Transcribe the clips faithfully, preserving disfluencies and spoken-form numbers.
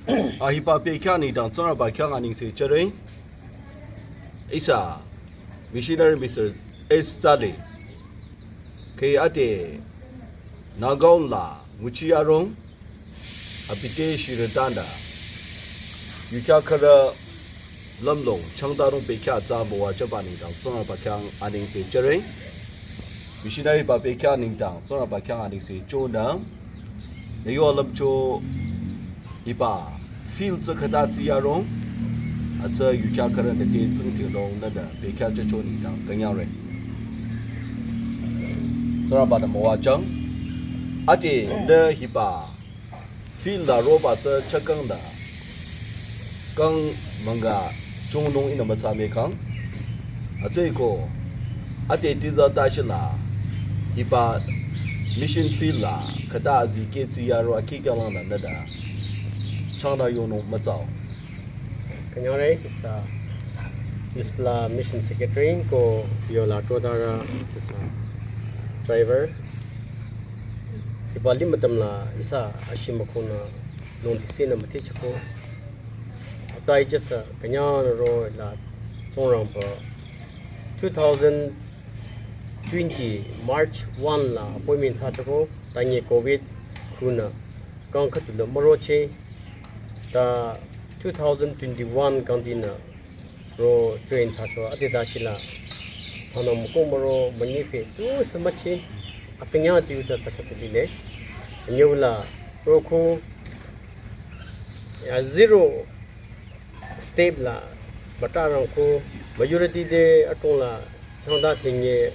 Ahiba pekya nengdang Tsingrangba khyang anengse jüre. Ihsa missionary Mister S Tsale. Khe ade Nagaon la nguchi arong, abi te shirütanü yucha khürü lümlong changdarong pekya tsü müwajüba nengdang Tsingrangba khyang anengse jüre. Missionary ba pekya nengdang Tsingrangba khyang anengse jünung. Nü yo lümcho hiba field tsü khüta tsü yarong, atsü yucha khürü nü te tsingdhingdong nünü pekya jücho nengdang künyangre. Tsingrangba-nü müwajüng. Ade nü hiba field la roba tsü chakang da kang münga chungnung ihnü mütsa mekang. Atsüko ade tiza tashila hiba mission field la khüta azikeh tsü yaro akikyalang la nüda changda yonung mütsao. Künyangre, ihsa Ispla Mission Secretary ko yola todara ihsa driver. Hiba limütam la ihsa ashimükhonü nung disenü müthehchako. Atai jasa künyang ro la Tsingrangba two thousand twenty March one la appointment thsachako, tanye covid khunü kang khüdu la müroche. Ta two thousand twenty-one kangdinü ro train thsacho ade dashila. Thana mukong müro münyi phe tu semachi akünyang tiu ta tsakatili le. Nyula ro khu ya zero step la bata rang khu majority de atong la changda thinye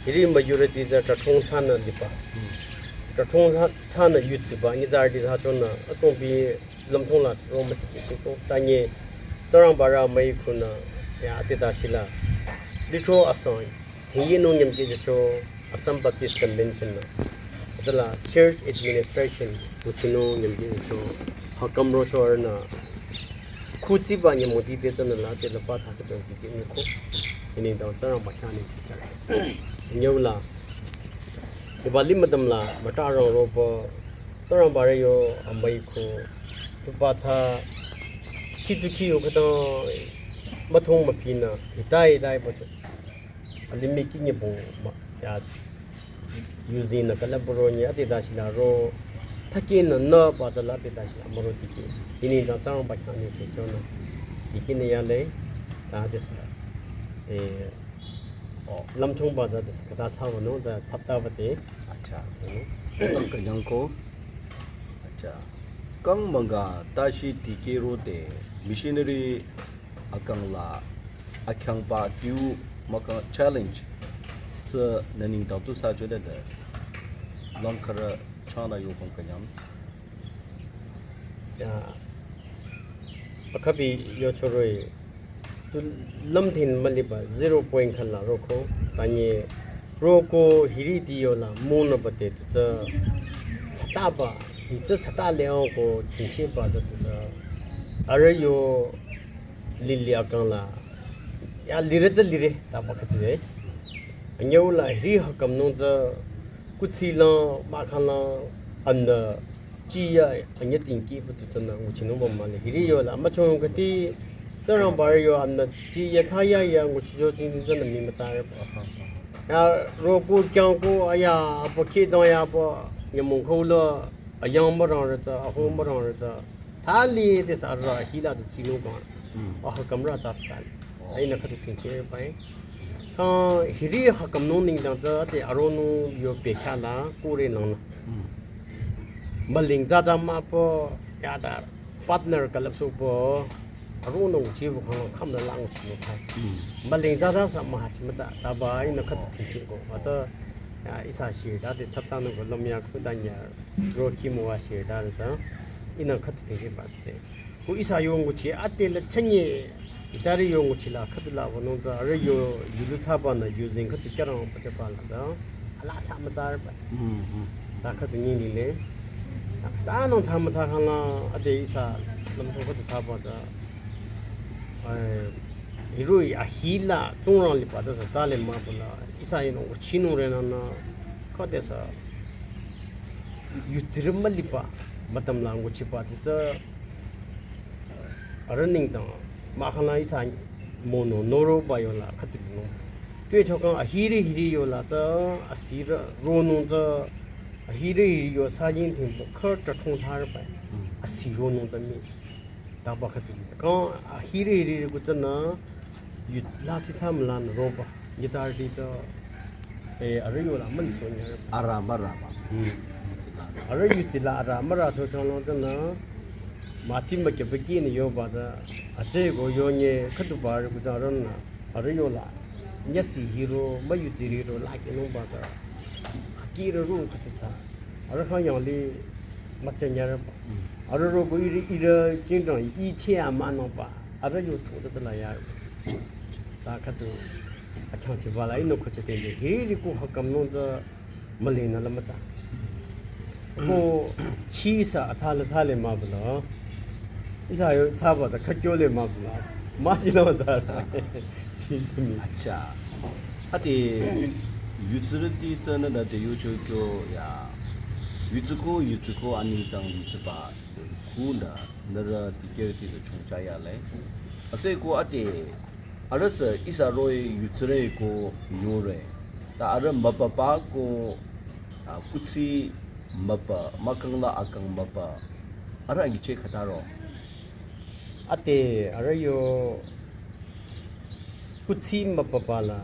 hiri majority za tathong tsana liba. Tathong tsana yutsiba ni za di thsachonü atong bi lümthong la rong mütikeh ko tanye Tsingrangba rü müikhunü ya ade dashila. Litro asang thinye nung nyamkeh jücho Assam Baptist Convention la. Atala church administration nguchinung nyamkeh jücho hakam rocho arühnü khutsiba nyamudi de tsünü la de la pa thsa khüta zikeh nyi ko. Ihnü dang Tsingrangba khyang anengse jüre. Nyula hiba limütam la müta rang roba Tsingrangba rü yo amüi khu tuba tsü khi tu khi yo khüta müthong müpinü hitai hitai ba tsü. Alimih ki nyebong ma ya yuzinü kala buro nyi ade dashila ro thakinü nü ba tsü la ade dashila müro tikeh. Ihnü dang Tsingrangba khyang anengse jünung. Tikeh nü yale ta desa. Eh, lümchung ba tsü desa khüta thsaba nung tsü thapta ba te. Acha. Kang künyang ko. Acha. Kang münga tashi tikeh ro te missionary akang la akhyangba tiu mükang challenge tsü nü nengdang tu thsacho de de lüm khürü changda yo kang künyang. Ya, akhabi yochoroi tu lümthin müliba zero point khala roko tanye roko hiri di yola münü ba te tu tsü tsataba hi tsü tsata le ang ko tingchiba tu tsü arüh yo lili akang la ya lire tsü lire taba khütu e. Anyau la hiri hakam nung tsü kuthsi lang mahkhang lang anü chi ya anye tingki pütu tsünü nguchinung ba male. Hiri yola müchong kati Tsingrangba rü yo anü chi ya thsa ya ya nguchicho jingding tsünü mi mütare ba. Ya roko kyang ko aya ba kidang ya ba nyamong ko la ayang mürang rü tsü aho mürang rü tsü. Thali desa arüh hila du tsinung kang. Ahakamrü tsü thali. Ihnü khüdu tingcheh bai. Kang hiri hakam nung nengdang tsü ade aronung yo pekya la kure nang la. Müling tsü tsü mah po ya da partner külüpsü po aronung nguchibu kang kham la lang nguchibu kang. Müling tsü tsü sa mahachi müta taba ihnü khüdu tingcheh ko. Atsa ya ihsa shi da de thapta nung ko lümya khüta nya ro ki müwa shi da de tsü ihnü khüdu tingcheh ba tsü. Ko ihsa yo nguchi ade la chanye itari yo nguchi la khüdu la wünung tsü arüh yo yulu thsaba nü yuzeng khüdu kyarang ba chaba la da. Ala sa mütare ba. Ta khüdu nyi lile. Ta nung thsa mütsa kang la ade ihsa lümchung khüdu thsaba tsü. Ai, hiroi ahi la Tsingrang liba ta sa tsale mah bu la. Ihsa inung nguchinung re nü nü. Khüde sa yutsirü müliba mütam la nguchiba tu tsü Arüh nengdang mahkhang la ihsa mono noroba yola khüdu nung. Tue chokang ahiri hiri yola tsü asirü ronung tsü ahiri hiri yo sa ying ting bu khüta thong thar bai. Asi ronung tsü mi. Taba khüdu. Kang ahiri hiri ku tsü na yu la si tham lan roba. Guitar di tsü, eh, arüh yola mün so nya. Ara mara ba. Arüh yu tsila ara mara to chang lo tsü na. Mati ma ke beki ni yo ba da. Atse ko yo nye khüdu ba arüh ku da ron na. Arüh yola. Nya si hiro, ma yu tsiri ro la ke nung ba da. Haki ro ru khüdu tsü. Arüh khang yang li ma tsü nya ra ba. Arüh ro ko iri iri jing dang yi che a ma no ba. Arüh yo to da la ya. Ta khüdu. Achang chi ba la ino ko che teng de. Hiri ku ha kam nung tsü mali na la ma ta. Ko khi sa atha la tha le ma ba la. Ihsa yo tha ba da kha kyo le ma ba la. Ma chi la ma ta. Chi chi mi. Acha. Ati yutsürü ti tsü na da te yu cho kyo ya. Yutsü ko yutsü ko ani dang yutsü ba. Ku na na ra ti kyo ti da chung cha ya le. Atse ko ati Arüh sü ihsa roh-i yutsürü ko yore. Ta arüh müpapa ko, ah, kuthsi müpa, mahkhang la akang müpa. Arüh angi che khüta ro. Ate arüh yo kuthsi müpapa la.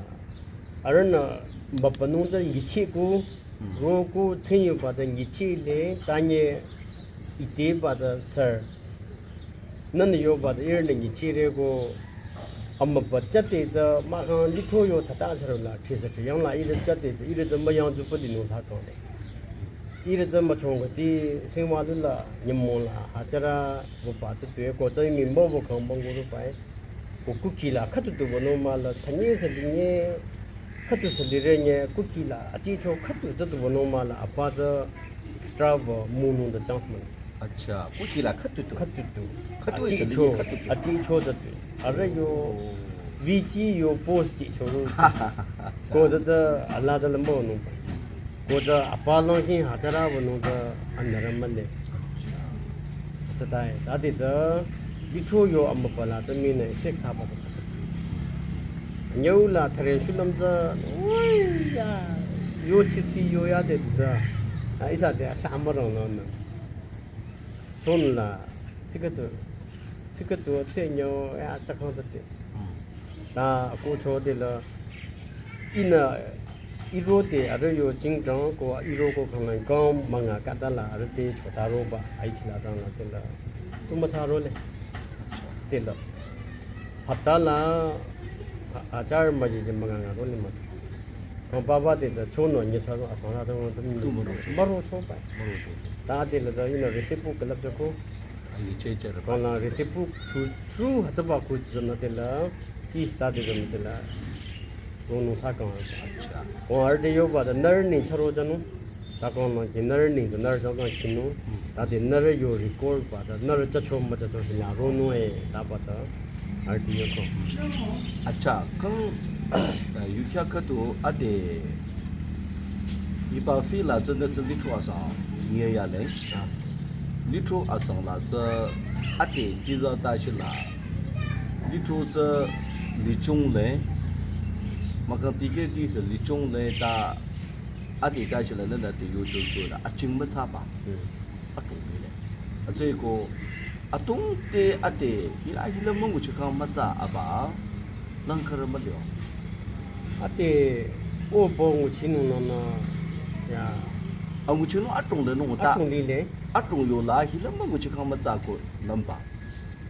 Arüh na müpa nung tsü ngi che ku, ro ku tsing yo pa tsü ngi che le, ta nye ite pa tsü sir. Nü nü yo ba de ir nü ngi chi re ko amüpa chate tsü mahkhang litho yo thata tharo la thi sa thi yang la ir chate tsü ir tsü ma yang tsü pa di no tha ko de. Ir tsü ma chong ko ti sing wa lu la nyim mo la ha cha ra wo pa tsü tue ko tsü mi mo wo khang bang ko ru pai. Ko ku ki la khatu tu wo no ma la tha nye sa di nye khatu sa di re nye ku ki la a chi cho khatu tsü tu wo no ma la a pa tsü extra wo mu nu da chance ma. Acha, kuki la khütutu. Khütutu. Khütu achi icho, khütutu. Achi icho zatu. Arüh yo, oh, V G yo post chi icho ro. Ko zata ala zala mo no. Ko za apa long kin ha zara wo no za anara male. Acha tai, ta de za, litro yo amapa la ta mi na effect sa ba ta. Nyau la thare shulam za, oi ya, yo chi chi yo ya de za. A isa de sa ma rong no na. Chon la, tsikatu, tsikatu tse nyo ya chakang tate. Ta ako cho de la, ina, iro de arüh yo jingdang ko iro ko khang lang kang manga kata la arüh te chota ro ba, ai chi la dang la de la. Tu ma tha ro le. De la. Hapta la, a, achar ma ji ji manga nga ro le ma. Kang papa de ta chon no nye cha ro asang la dang la dang. Tu ma ro cho. Ma ro cho ba. Ma ro cho. Ta de la ta ina receipt book kalap jako. Ani che che ra. Kong la receipt book through, through ha ta ba ku zana de la. Chi sta de zana de la. Dong no tha kong. Acha. Kong ar de yo ba da nar ni cha ro zanu. Ta kong la ki nar ni da nar zang kong ki nu. Ta de nar yo record ba da nar cha cho ma cha cho si la ro no e ta ba da. Arti yoko. Acha, kang, eh, yu kya khütu ade, iba fi la zende zende chua sa, nye ya le. Litro asang la zü ade, tiza ta shi la. Litro zü lichung le. Makang tike ti se lichung le ta, ade ta shi la, na na te yu chu chu la, aching ma cha ba. Atong le. Atsü ko, atong te ade, hila hila müngu chikang matsa aba, nang kara malyo. Ate, o bo nguchinung nana, ya. A nguchinung atong le nung ta. Atong le le. Atong yo la, hila müngu chikang matsa ko namba.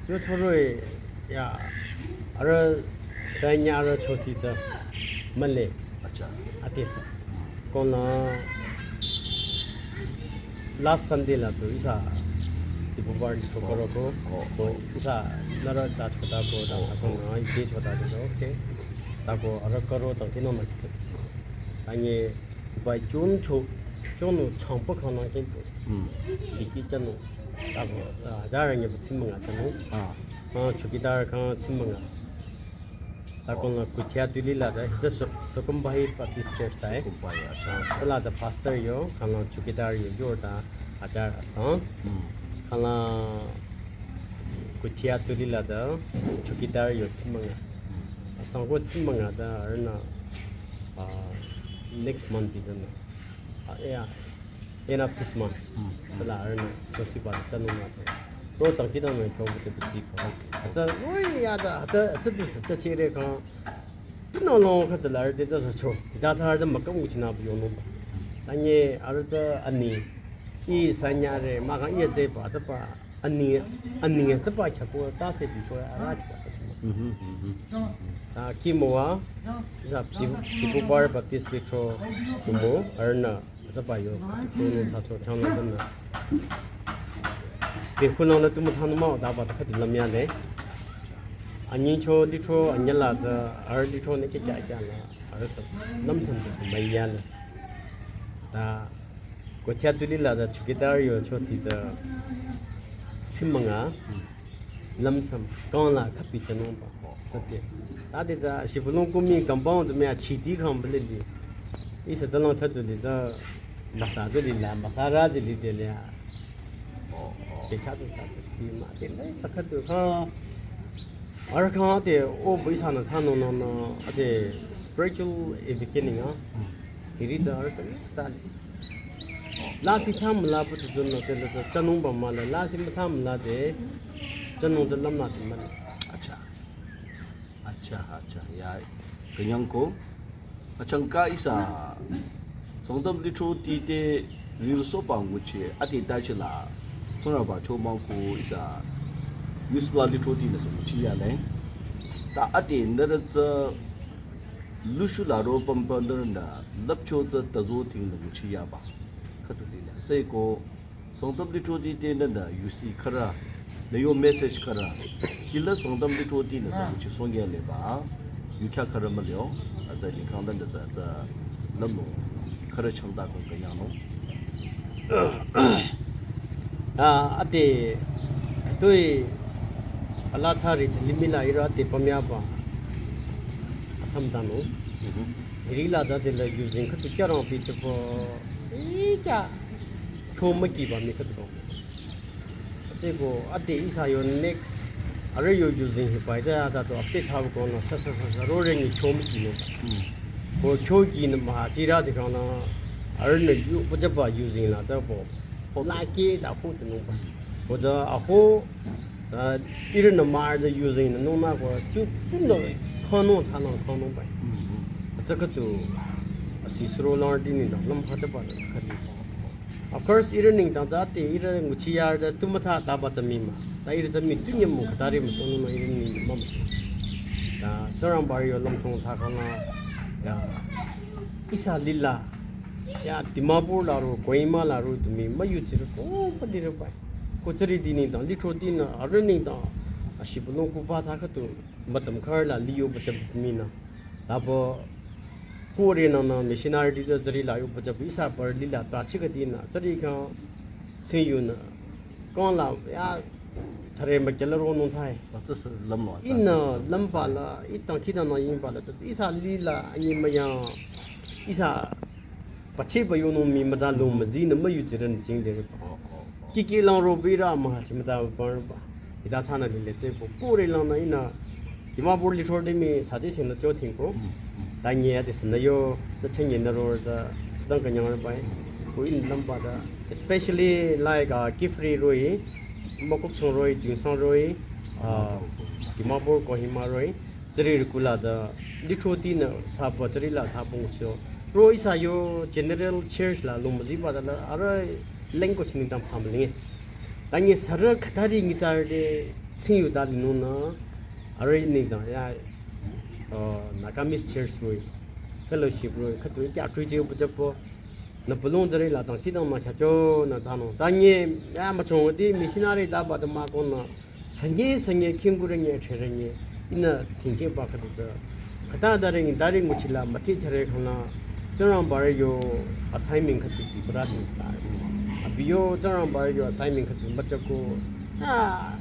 Yo choro e, ya, ara sanya ara choti ta, male. Acha. Ate sa. Kona, last Sunday la tu isa Diphupar ni chokaro ko, oh, oh, ko isa nara ta chota ko ta, oh, ta ko, oh, na ite chota ko, okay. Ta ko ara karo ta kino ma kitsa kitsa. Anye bai chun cho, chun no champa khana ken to. Hmm. Iki chano. Ta ko, ta jara nye bu chimanga chano. Ah. Ah, chowkidar khana chimanga. Ta kong la kuthia tuli la ta, hita Su-, Sukumbahi Baptist Church ta e. Sukumbahi, acha. Ta la ta pastor yo, kang la chowkidar yo, yo ta, ajar asang. Hmm. Kang la, Kuchia tuli la da chowkidar yo tsimanga. Asang ko tsimanga da arühnü, ah, next month di da na. Ah, yeah. End of this month. Tala arühnü chochi ba da nung na. Ro tang ki da me ko bu te bi ko. Acha, oi ya da, acha, acha du sa, acha chere ka. Tunü long khüta la arüh te ta sa cho. Ti ta tha arüh ta makam kuchi na bu yo no ba. Tanye arüh ta ani. I sanya re, ma ka i ze ba, ta ba. Ani, ani ya ta ba kya ko ta se bi ko ara kya ko. Mhm, mhm. Ta ki mo wa. Za ti, ti bu bar Baptist Litro tu mo, arühnü. Za ba yo, ko no ta cho, chang la na. Te ko no la tu mo ta no ma, da ba ta ka ti la mya le. Anyi cho litro, anyi la za, arüh litro ne ke kya kya la, arüh sa, lam sam tu sa mai ya la. Ta, ko cha tu li la za, chowkidar yo cho ti za, tsimanga, lam sam, kang la, kapi cha nung ba, za te. Ta de za, shi bu long ko mi, kang bang za mi a chi ti kang ba le li. I sa za lang cha tu li za, ma sa tu li la, ma sa ra de li de le a. Te kha tu kha tu ti ma te le sa kha tu kha. Arüh kha te o bu isa na tha no no no, a te spiritual awakening a. Hiri ta arüh ta ni ta le. La si tha ma la bu tu zun no te le ta cha nung ba ma la, la si ma tha ma la te cha nung te lam na te ma le. Acha. Acha, acha, ya, künyang ko. Achangka isa, Sangtam Litro ti te ril so pa nguchi, ati ta chila, Tsingrangba cho mang ko isa, yusla litro ti na so nguchi ya le. Ta ati nara tsa, lushu la ro pam pam nara na, lap cho tsa ta zo ting na nguchi ya ba. Khatu ti le. Tse ko, Sangtam Litro ti te nanda yusi khara, na yo message khara, hila Sangtam Litro ti na sa chi songya le ba, yu kya khara ma leo, a za ni kang nanda sa za lam no, khara chang da kong ka yang no. A, ate, toi, ala cha ri cha limila ira ate pamya ba, asam da no. Mhm. Iri la da de la using khatu kya rong pi cha po, i kya, kyo ma ki ba mi khatu rong. Ate ko, ate isa yo next, arüh yo using hi pai da da to update ha ko na sa sa sa sa ro re ni kyo ma ki no. Hmm. Ko kyo ki na ma chi ra de ka na, arüh na yu, pa cha pa using la da po. Ho la ke da ho de no ba. Ko da a ho, da iri na ma da using na no na ko, tu, tu no, ka no, ta no, ka no ba. Hmm. Ate khatu, asi suro la di ni da, lam ha cha pa da ka di. Of course, iri ning dang za te, iri nguchi ya da tu ma tha ta ba ta mi ma. Ta iri ta mi tu nyam mu ka ta ri mu tu nu ma iri ning ma ma. Ya, Tsingrangba yo lam chong tha ka na. Ya, isa lila. Ya, Dimapur la ro, Kohima la ro, tu mi ma yu chi ro, ko pa di ro ba. Ko chari di ning dang, litro di na, arüh ning dang. Asi bu long ku pa tha khatu, ma tam khar la li yo ba cha mi na. Tabo kore nang nang missionary di da zari la yu pa cha isa par li la ta chi ka di na zari ka chi yu na kong la ya thare ma kela ro nung thai. Ba tsa sa lam lo. Ina lam ba la, i tang ki da na yin ba la, isa li la, ani ma ya, isa pa chi ba yu nung mi ma da lo ma zi na ma yu zi ren jing de. Oh, oh. Kiki lang ro bi ra ma ha shi ma ta ba ba. Ida thana le le tse ko. Ko re lang na ina. Dimapur litro de mi sa de shin na cho thing ko. Da nye ya de shin na yo, da chen ye na ro da, dang ka nyang ba. Ko in lam ba da. Especially like, uh, Kiphire roi, Mokokchung roi, Tuensang roi, uh, Dimapur Kohima roi. Tsüri rükula da, litro ti na thapa, tsüri la thapa ngucho. Ro isa yo general church la lung mazi ba da la, ara language ni dam pam linge. Tanye sara khatari ngi tar de, tsing yu da li nuna, ara ni da ya, uh, Nagamese church roi, fellowship roi, khatu kya tui je bu japo, na pulung tsüri la dang, ki dang na kya cho, na da no. Tanye, ya ma chong di, missionary da ba da ma ko na, Sanye, sanye, khingkurenge, cherenge, ina thingche ba khatu ta. Khata dareng, dareng nguchila, mati chare khana, Tsingrangba yo assignment khatu ti pra ti ta. Abi yo Tsingrangba yo assignment khatu machako. Ah.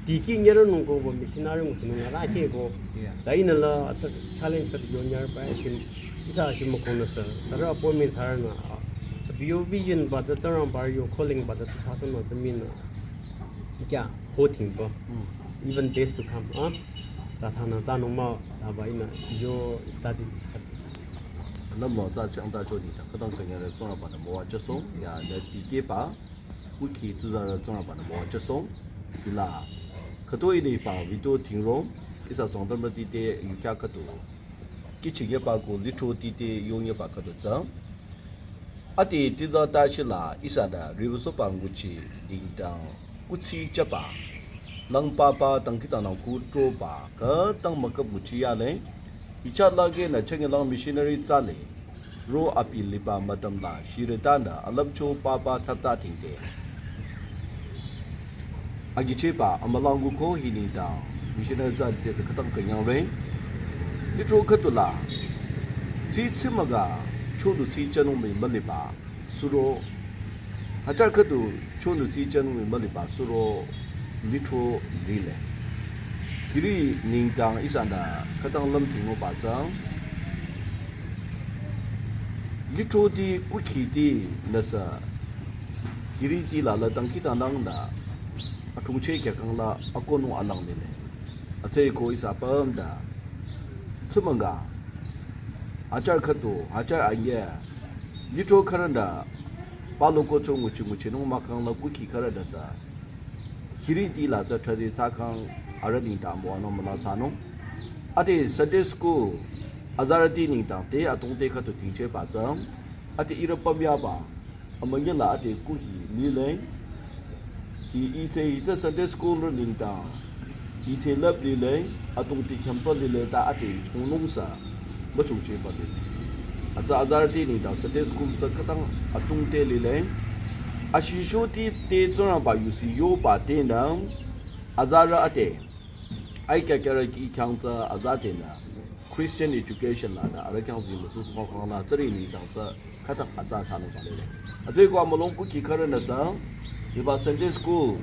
Tiki nyero nungko bo missionary nguchi nunga ra ke ko. Yeah. Da ina la ata challenge khatu yo nyar ba shin. Isa shim ko na sa, sara appointment thar na. Abi yo vision ba ta Tsingrangba yo calling ba ta ta na ta mina. Ya, ho thingba. Even days to come. Ah, ta thana ta nungma ta ba ina yo study. Lamlo tsa chang ta cho ni ta khütang kanya re tsong ba na mo wa cha song ya ne ti ke ba. Wiki tu za re tsong ba na mo wa cha song. Ila. Khüto ini ba video thingro. Ihsa Sangtamrüti te yukya khüto. Kichi yepa ko litro ti te yong yepa khüto tsang. Ati tiza ta shila ihsa da rivuso pa nguchi dingdang kutsi chapa. Lang papa tang kita nang ku tro pa khütang makap nguchi ya le. Icha lage na chenge lang missionary tsa le. Ro api liba madam la shire ta na alam cho papa thap ta ting te. Agicheba amalangu ko hini ta missionary tsa te sa khütang kanyang re. Litro khüto la. Tsi tsi maga chonu tsi chanu mi maliba suro. Hajar khüto chonu tsi chanu mi maliba suro litro lile. Kiri ningtang ihsa na khütang lam tingo ba tsang. Litro ti kukhi ti nasa. Kiri ti la la tang kita nang na. Atung che kya kang la akono alang ni le. Atse ko ihsa pam da. Tsumanga. Hajar khüto, hajar anye. Litro kharanda. Palo ko cho nguchi nguchi nung makang la kukhi kharanda sa. Kiri ti la tsa thadi tsa kang ara ningtang mo ano mala sa no. Ati Sunday school azarüti ningtang te atung te khüto tingche pa tsang. Ati ira pamya ba. Amanyala ate kuhi lile. Hi ise ite Sunday school ro ningta. Ise lab lile, atung ti khyampa lile ta ate chungnung sa. Machung che pa lile. Atsa azarüti ningta Sunday school tsa khütang atung te lile. Ashisho ti te tsora ba yusi yo ba te na. Azarü ate. Ai kya kya ra ki khyang tsa aza te na. Christian education la da ara khyang zi musu suma khang la tsari ningtang tsa khütang atsa sa nung ba lile. Atse ko amalong kukhi kharanda sa, hiba Sunday school,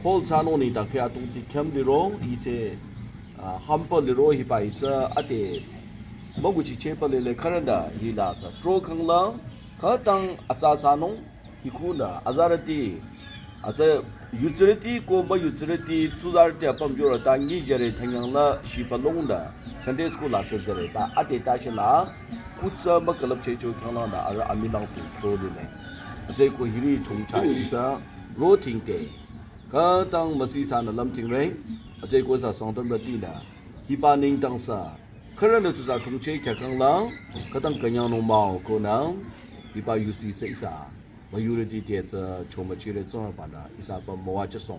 hall sa nung ningtang khe atung ti khyam liro, ite, ah, hampa liro hiba itsa ate, maguchi che pa lile kharanda hila tsa. Tro khang la, khütang atsa sa nung, Hikunü, azarüti, aza yutsirüti ko ma yutsirüti, tsuzarüti apam yora ta ngi jere thanyang la shipa longda, Sunday school la tsuzare ta, ate ta shila, kutsa ma kalap che cho thangla na, ara amilang tu thro de ne. Aza ko hiri chung cha isa, ro ting te. Khütang masi sa na lam ting re, aza ko sa Sangtamrüti na, hiba ningtang sa, kharanda tu sa chung che kya kang la, khütang kanyang no mao ko na, hiba yusi sa isa. Majority te tsü choma chire tsüng ba na ihsa pa mawa che song.